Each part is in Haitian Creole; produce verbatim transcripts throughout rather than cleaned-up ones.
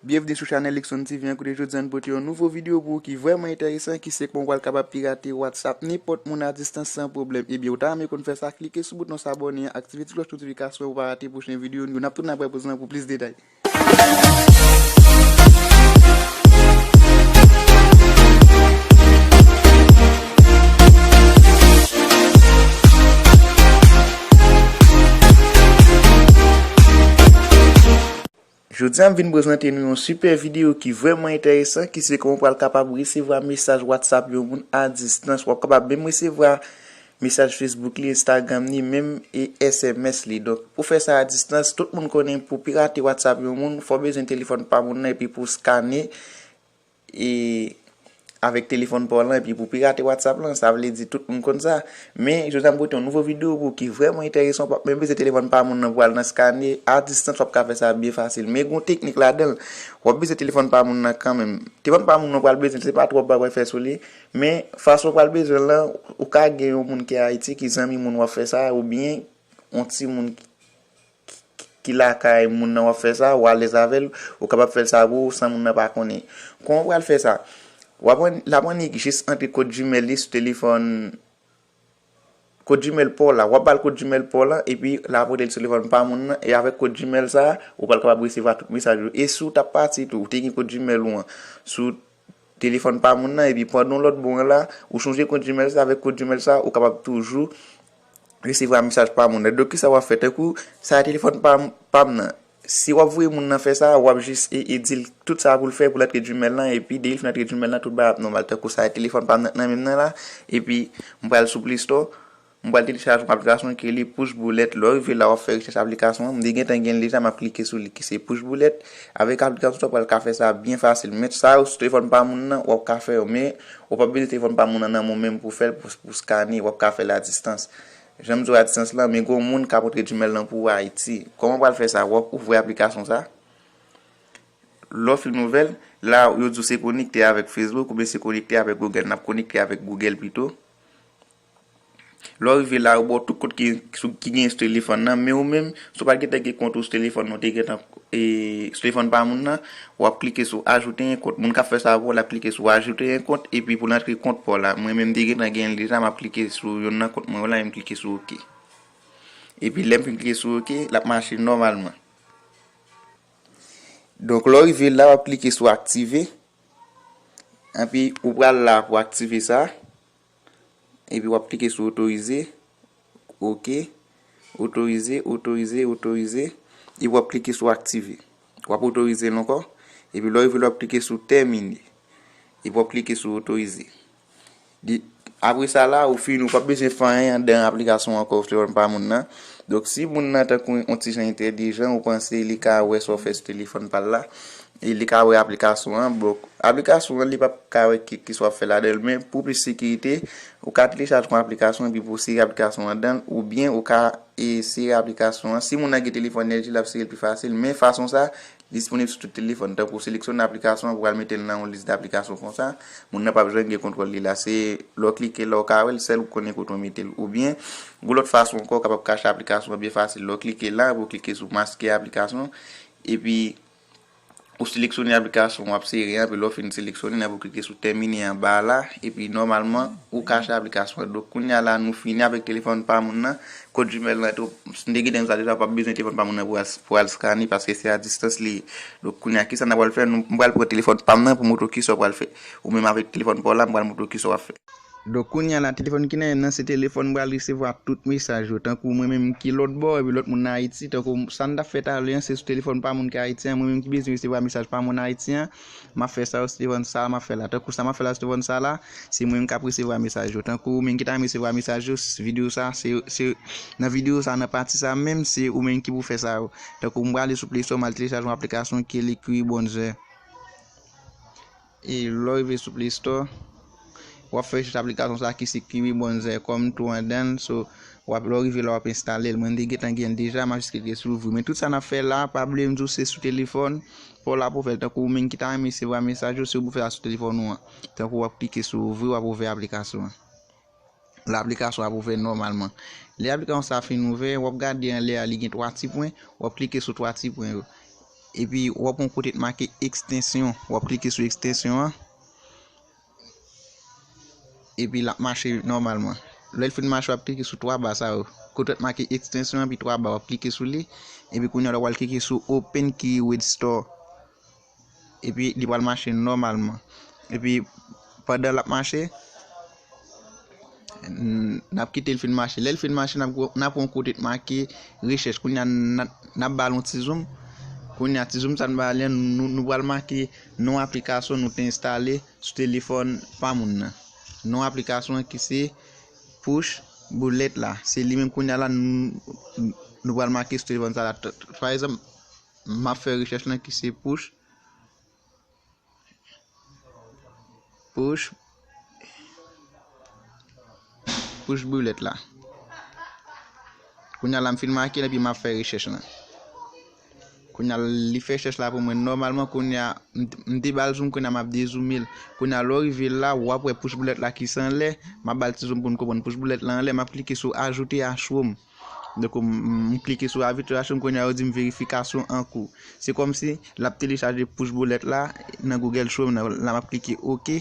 Byenvni sou chanèl Luckson T V an, kote jodi a n pote yon nouvo videyo pou ou ki vrèman enteresan, ki se kòman w pral kapab pirate WhatsApp nenpòt moun a distans san pwoblèm. Ebyen, ou ta renmen konn fè sa, klike sou bouton sabòne an, aktive ti klòch notifikasyon pou w pa rate pwochen videyo nou yo. N ap tounen apre poz lan pou plis detay. Jodi a, m vin prezante nou yon sipè videyo ki vrèman enteresan, ki se kòman w pral kapab resevwa mesaj WhatsApp yon moun a distans. W ap kapab menm resevwa mesaj Facebook li, Instagram li, menm e S M S li. Donk, pou fè sa a distans, tout moun konnen pou pirate WhatsApp yon moun, fò w bezwen telefòn pa moun nan epi pou w skane e avèk telefòn pa w lan, epi pou pirate WhatsApp lan, sa vle di tout moun konn sa. Men, jodi a m pote yon nouvo videyo pou ki vrèman enteresan, w p ap menm bezwen telefòn pa moun nan pou al nan skane, a distans w ap ka fè sa byen fasil. Men gen yon teknik ladan l, w ap bezwen telefòn pa moun nan kanmenm. Telefòn pa moun nan w pral bezwen, se pa twòp bagay w pral fè sou li, men fason w pral bezwen l lan, ou ka gen yon moun ki Ayiti, ki zanmi moun w ap fè sa, oubyen yon timoun ki lakay moun nan w ap fè sa, ou alèz avè l, ou kapab fè l sa pou ou san moun nan pa konnen. Kòman w pral fè sa? W ap ann-, l ap annik jis antre kòd Gmail li sou telefòn, kòd Gmail pa w la. W ap ba l kòd Gmail pa w la, epi l ap antre l sou telefòn pa moun nan, e avèk kòd Gmail sa a, ou pral kapab resevwa tout mesaj yo. E si w t ap pati tou, ou te gen kòd Gmail ou an sou telefòn pa moun nan, epi pandan w lòt bò an la, ou chanje kòd Gmail sa, avèk kòd Gmail sa, ou kapab toujou resevwa mesaj pa moun nan. Donk, kisa w ap fè? Tankou, sa a telefòn pa m, pa m nan. Si w ap voye moun nan fè sa, w ap jis e, e di l tout sa pou l fè pou l antre Gmail lan, epi depi l fin antre Gmail lan, tout bagay ap nòmal. Tankou sa a telefòn pa m nan, nan men m nan la, epi m pral sou Play Store, m pral telechaje yon aplikasyon ki rele Push Bullet. Lè w rive la, w ap fè rechèch aplikasyon an. M te gentan gen l deja, m ap klike sou li ki se Push Bullet. Avèk aplikasyon sa, w pral ka fè sa byen fasil. Men sa yo sou telefòn pa moun nan, w ap ka fè yo. Men ou p ap bezwen telefòn pa moun nan nan men w menm pou fè l, pou, pou skane, w ap ka fè l a distans. Jan m di w a distans lan, men gen yon moun k ap antre Gmail lan pou ou Ayiti. Kòman w pral fè sa? W ap ouvri aplikasyon sa. Lè w fin ouvè l, la yo di w se konekte avèk Facebook oubyen se konekte avèk Google. N ap konekte avèk Google pito. Lè w rive la, yo ba w tout kont ki, sou, ki gen sou telefòn nan, men ou menm, si w pa t gentan gen kont ou sou telefòn nan, ou te gentan, e, sou telefòn pa moun nan, w ap klike sou ajoute un compte. Moun k ap fè sa pou ou, l ap klike sou ajoute un compte, epi pou l antre kont pa w la. Mwen menm, m te gentan gen l deja, m ap klike sou youn nan kont mwen yo la, e m klike sou OK. Epi lè m fin klike sou OK, l ap mache nòmalman. Donk, lè w rive la, w ap klike sou aktive. Epi, ou pral la pou aktive sa. Epi w ap klike sou otorize. OK. Otorize, otorize, otorize. Epi w ap klike sou aktive. W ap otorize l ankò. Epi lè w rive la, w ap klike sou tèmine. Epi w ap klike sou otorize. Di, apre sa la, ou fini, ou p ap bezwen fè anyen anndan aplikasyon an ankò, sou telefòn pa moun nan. Donk, si moun nan tankou yon ti jan entèlijan, ou panse li ka wè sa w fè sou telefòn pa l la, e li ka wè aplikasyon an. Bon, aplikasyon an, li p ap ka wè ki, ki sa w ap fè ladan l, men pou plis sekirite, ou ka telechaje yon aplikasyon, epi pou sere aplikasyon an anndan l, oubyen ou ka e sere aplikasyon an. Si moun nan gen telefòn L G, l ap sere l pi fasil, men fason sa, disponib sou tout telefòn. Tankou seleksyone aplikasyon an pou al mete l nan yon lis daplikasyon konsa, moun nan p ap janm gen kontwòl li la. Se lè w klike la, w ka wè l, sèl ou konnen kote w mete l. Oubyen, yon lòt fason ankò, w kapab kache aplikasyon an byen fasil. Lè w klike la, pou w klike sou maske aplikasyon, epi ou seleksyone aplikasyon w ap sere an, epi lè w fin seleksyone, n ap ou klike sou tèmine anba a la, epi nòmalman, ou kache aplikasyon an. Donk, kounye a la, nou fini avèk telefòn pa moun nan. Kòd Gmail lan tou, m te gentan di w sa deja, w p ap bezwen telefòn pa moun nan pou al, pou al skane, paske se a distans li ye. Donk, kounye a, kisa n ap pral fè? Nou, m pral pran telefòn pa m nan pou montre w kisa w pral fè. Ou menm avèk telefòn pa w la, m pral montre w kisa w ap fè. Donk, kounye a la, telefòn ki nan men m nan, se telefòn m pral resevwa tout mesaj yo. Tankou mwen menm ki lòt bò, epi lòt moun nan Ayiti, tankou sa n t ap fè talè an, se sou telefòn pa moun ki Ayiti an, mwen menm ki bezwen resevwa mesaj pa moun Ayiti an, m ap fè sa yo sou telefòn sa a, m ap fè la. Tankou sa m ap fè la sou telefòn sa a la, se mwen menm k ap resevwa mesaj yo. Tankou ou menm ki ta renmen resevwa mesaj yo, s-, videyo sa, se, se nan videyo sa, nan pati sa menm, se ou menm ki pou fè sa yo. Tankou m prale sou Play Store, m al telechaje yon aplikasyon ki rele Quickbonzer. E lè w rive sou Play Store, w ap fè rechèch aplikasyon sa ki se Quickbonzer, kòm tou anndan l. So, w ap, lè w rive la, w ap enstale l. Mwen, m te gentan gen l deja, m ap jis klike sou ouvri. Men tout sa n ap fè la, pa bliye m di w se sou telefòn pa w la pou w fè l. Tankou ou menm ki ta renmen resevwa mesaj yo, se ou pou fè sa sou telefòn ou an. Tankou w ap klike sou ouvri, w ap ouvè aplikasyon an. Lè aplikasyon ap ouvè nòmalman. Lè aplikasyon sa fin ouvè, w ap gade anlè a, li gen twa ti pwen, w ap klike sou twa ti pwen yo. Epi w ap wè yon kote k make ekstensyon. W ap klike sou ekstensyon an. Epi l ap mache nòmalman. Lè l fin mache, w ap klike sou twa ba sa yo. Kote k make ekstensyon epi twa ba, w ap klike sou li. Epi kounye a la, w al klike sou Open Keyword Store. Epi li pral mache nòmalman. Epi pandan l ap mache, n ap kite l fin mache. Lè l fin mache, n ap, n ap wè yon kote k make rechèch. Kounye a, n ap, n ap ba l yon ti zoom. Kounye a, ti zoom sa n ba li an, nou, nou pral make non aplikasyon nou te enstale sou telefòn pa moun nan. Non aplikasyon an ki se Push Bullet la. Se li menm kounye a la, nou, nou pral make sou telefòn sa la. Pa egzanp, m ap fè rechèch lan ki se Push Push Push Bullet la. Kounye a la, m fin make l epi m ap fè rechèch lan. Kounye a, li fè rechèch la pou mwen nòmalman. Kounye a, m, m te ba l zoom, kounye a m ap dezoome l. Kounye a, lè w rive la, w ap wè Push Bullet la ki se anlè. M ap ba l ti zoom pou n konprann Push Bullet la anlè. M ap klike sou Ajouter à Chrome. Donk, m, m klike sou Ajouter à Chrome, kounye a, yo di m verifikasyon an kou. Se kòmsi l ap telechaje Push Bullet la nan Google Chrome nan. La, m ap klike OK.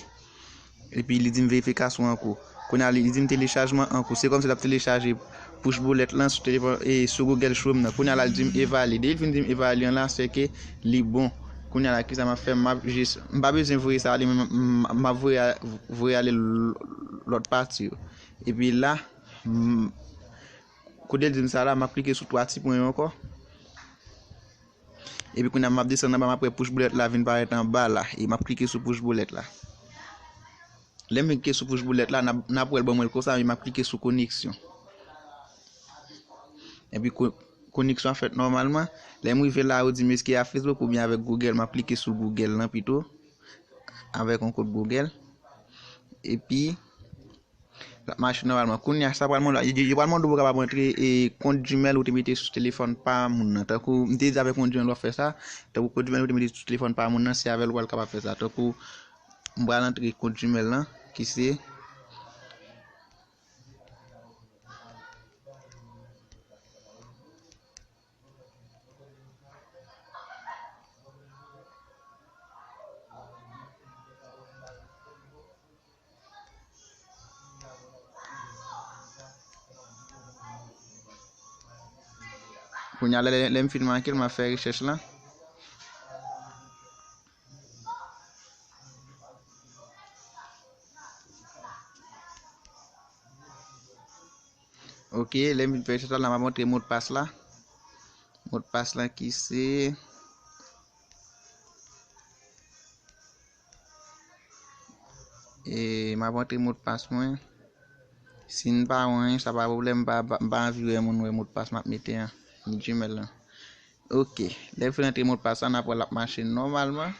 Epi li di m verifikasyon an kou. Kounye a, li di m telechajman an kou. Se kòmsi l ap telechaje Push Bullet lan sou telefòn, e sou Google Chrome nan. Kounye a la, li di m evalye. Depi l fin di m evalye an la, se ke li bon. Kounye a la, kisa m ap fè? M ap jis, m pa bezwen voye sa ale, men m, m, m ap voye a, voye ale l-, lòt pati yo. Epi la, m, kote l di m sa la, m ap klike sou twa ti pwen yo ankò. Epi kounye a, m ap desann anba, m ap wè Push Bullet la vin parèt anba la. E m ap klike sou Push Bullet la. Lè m vin klike sou Push Bullet la, n ap, n ap wè l ban mwen l konsa, men m ap klike sou koneksyon. Epi ko-, koneksyon an fèt nòmalman. Lè m rive la, yo di m èske a Facebook oubyen avèk Google. M ap klike sou Google lan pito. Avèk yon kont Google. Epi, l ap mache nòmalman. Kounye a, sa pral mande, yo, yo pral mande w pou w kapab antre, e, kont Gmail ou te mete sou telefòn pa moun nan. Tankou, m te di avèk kont Gmail w ap fè sa. Tankou kont Gmail ou te mete sou telefòn pa moun nan, se avè l ou pral kapab fè sa. Tankou, m pral antre kont Gmail lan, ki se Kounye a, lè, lè m fin make l, m ap fè rechèch lan. Ok, lè m fin fè rechèch la, la m ap antre modpas la. Modpas la ki se, e, m ap antre modpas mwen. Si n pa wè anyen, sa pa pwoblèm, m pa, pa, m pa anvi wè moun wè modpas m ap mete an, Gmail lan. Ok, lè m fin antre modpas la, n ap wè l ap mache nòmalman.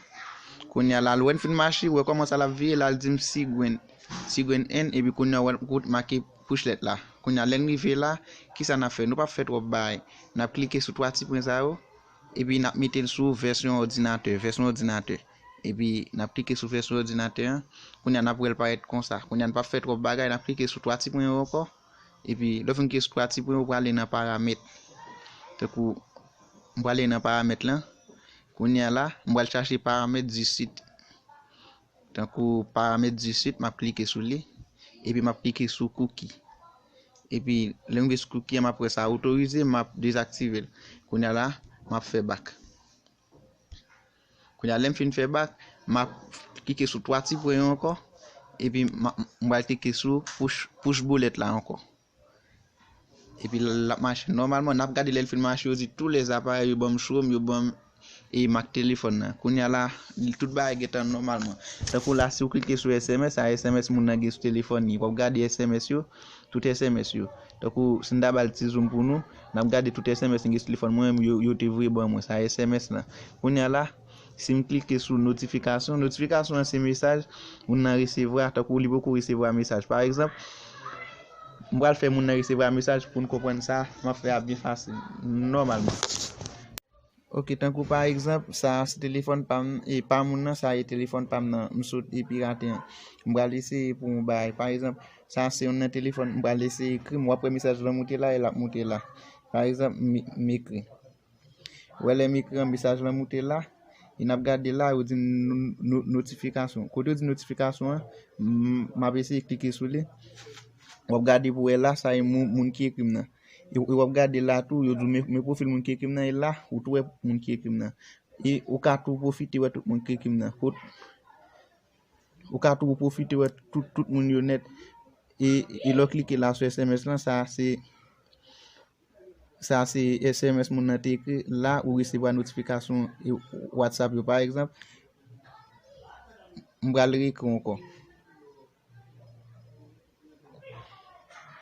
Kounye a la, lè l fin mache, ou wè kòman sa l ap vire, la l di m sign in, sign in, epi kounye a, ou wè kote make push lèt la. Kounye a, lè n rive la, kisa n ap fè? Nou p ap fè twòp bagay. N ap klike sou twa ti pwen sa yo, epi n ap mete l sou vèsyon òdinatè, vèsyon òdinatè. Epi, n ap klike sou vèsyon òdinatè an. Kounye a, n ap wè l parèt konsa. Kounye a, n p ap fè twòp bagay, n ap klike sou twa ti pwen yo ankò. Epi, lè w fin klike sou twa ti pwen, ou prale nan paramèt. Tankou, m prale nan paramèt lan. Kounye a la, m pral chache paramèt disit. Tankou paramèt disit, m ap klike sou li. Epi, m ap klike sou cookie. Epi, lè m rive sou cookie an, m ap wè sa otorize, m ap dezaktive l. Kounye a la, m ap fè back. Kounye a, lè m fin fè back, m ap klike sou twa ti pwen yo ankò. Epi, m a, m pral klike sou push, push bullet la ankò. Epi, l ap mache nòmalman. N ap gade lè l fin mache, yo di tous les appareils yo ban m Chrome, yo ban m e mak telefòn nan. Kounye a la, tout bagay gentan nòmalman. Tankou la, si w klike sou S M S, sa S M S moun nan gen sou telefòn li. W ap gade S M S yo, tout S M S yo. Tankou, si n ta ba l ti zoom pou nou, n ap gade tout S M S li gen sou telefòn mwen, yo, yo te voye ban mwen, sa S M S lan. Kounye a la, si m klike sou notifikasyon, notifikasyon an se mesaj moun nan resevwa, tankou li poko resevwa mesaj. Pa egzanp, m pral fè moun nan resevwa mesaj pou n konprann sa m ap fè a byen fasil, nòmalman. Ok, tankou pa egzanp, sa a se telefòn pa m, e pa moun nan, sa a e telefòn pa m nan, m sot e pirate an. M pral eseye pou yon bagay. Pa egzanp, sa a se youn nan telefòn, m pral eseye ekri, m w ap wè mesaj lan moute la, e l ap moute la. Pa egzanp, m, m ekri. Ou wè lè m ekri an, mesaj lan moute la. E n ap gade la, yo di n no- no- notifikasyon. Kote yo di notifikasyon an, m- m ap eseye klike sou li. W ap gade pou wè la, sa e moun, moun ki ekri m nan. E, e w ap gade la tou, yo di w men, men pwofil moun ki ekri m nan, e la, ou tou wè moun ki ekri m nan. E ou ka tou pwofite wè tout moun ki ekri m nan. Kot- Ou ka tou pwofite wè tout, tout moun yo nèt. E, e lè w klike la sou S M S lan, sa se sa se S M S moun nan te ekri la, ou resevwa notifikasyon e WhatsApp yo pa egzanp. M pral reekri ankò.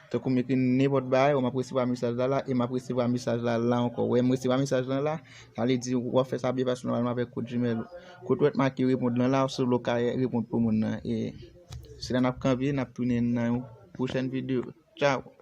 Tankou m ekri nenpòt bagay, w m ap resevwa mesaj la la, e m ap resevwa mesaj la la ankò. Wè, m resevwa mesaj lan la, sa vle di w ap fè sa byen paske nòmalman avèk kod Gmail ou. Kote w wè t make reponn lan la, se la w ka reponn pou moun nan. E se la n ap kanpe, n ap tounen nan yon pwochèn videyo. Tchao!